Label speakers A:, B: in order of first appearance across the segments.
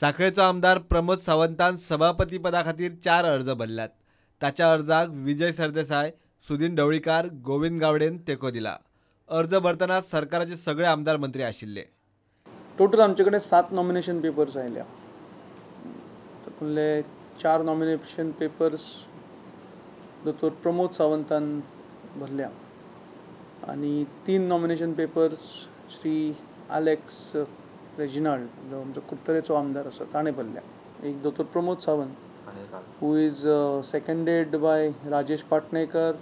A: साखळेचो आमदार प्रमोद सावंतान सभापतीपदा खातीर 4 अर्ज भरल्यात. ताच्या अर्जाक विजय सरदेसाय, सुदीन ढवळीकार, गोविंद गावडेन तेंको दिला. अर्ज भरतना सरकाराचे सगळे आमदार मंत्री आशिल्ले.
B: टोटल आमचे कडेन 7 नॉमिनेशन पेपर्स आयल्या. तातूंतले 4 नॉमिनेशन पेपर्स दोतोर प्रमोद सावंतान भरल्या आनी 3 nomination papers Shri Alex Reginald जो आमचो कुडतरेचो आमदार आसा ताणें भरल्या. एक दोतोर Pramod Sawant who is seconded by Rajesh Patnekar,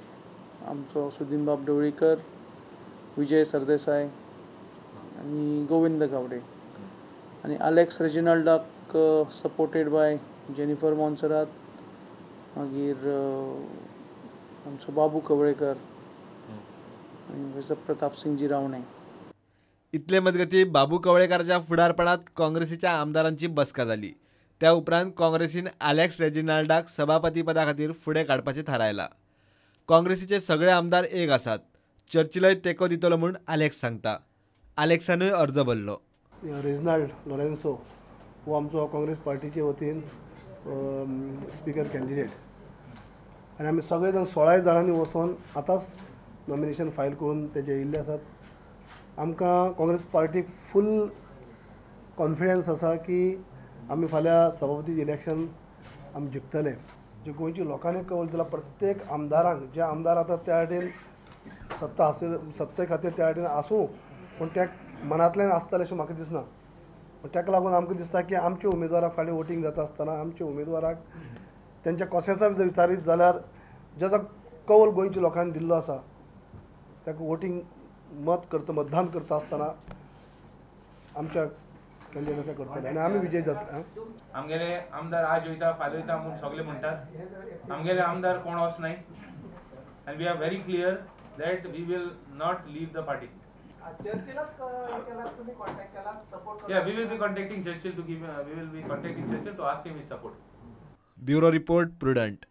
B: आमचो सुदीनबाब ढवळीकर, विजय सरदेसाय आनी गोविंद गावडे, आनी आलेक्स रेजिनाल्डाक सपोर्टेड बाय जेनिफर मोन्सेरात, मागीर आमचो बाबू कवळेकर आनी प्रताप सिंगजी रावणे.
A: इतले मजगती बाबू कवळेकाराच्या फुडारपणात काँग्रेसीच्या आमदारांची बसका जाली. त्या उपरांत काँग्रेसीन आलेक्स रेजिनाल्डाक सभापतीपदा खातीर फुडें काडपाचें थारायलां. काँग्रेसीचे सगळे आमदार एक आसात. चर्चिलय तेंको दितलो म्हूण आलेक्स सांगता. आलेक्सानूय अर्ज भरलो.
C: रेजिनाल्ड लॉरेन्सो हो आमचो काँग्रेस पार्टीचे वतीन स्पिकर कॅन्डिडेट आनी आमी सगळे जाण 16 जाणांनी वचोन आतांच नॉमिनेशन फायल करून तेजे येयल्ले आसात. आमकां काँग्रेस पार्टीक फूल कॉन्फिडन्स आसा की आमी फाल्यां सभापती इलेक्शन आमी जिखतले. जे गोंयच्या लोकांनी कौल दिला प्रत्येक आमदारांक, जे आमदार आतां त्या वाटेन सत्ता आस सत्ते खातीर त्या वाटेन आसूं, पूण त्या मनांतल्यान आसतलें अशें म्हाका दिसना. पूण ताका लागून आमकां दिसता की आमच्या उमेदवाराक फाल्यां वोटींग जाता आसतना आमच्या उमेदवाराक तेंच्या कोसेसा जर विचारीत जाल्यार जेजो कौल गोंयच्या लोकांनी दिल्लो आसा ताका वोटींग मत करता मतदान करता आसतना आमच्या कॅन्डिडेटाक करतले आनी आमी विजय जातले.
D: आमगेले आमदार आज वयता फाल्यां वयता म्हूण सगळे म्हणटात. आमगेले आमदार कोण वचनाय आनी we are very clear that we will not leave the party. Yeah, we will be contacting Churchill to give. We will be contacting Churchill to ask him his support.
A: Bureau report, Prudent.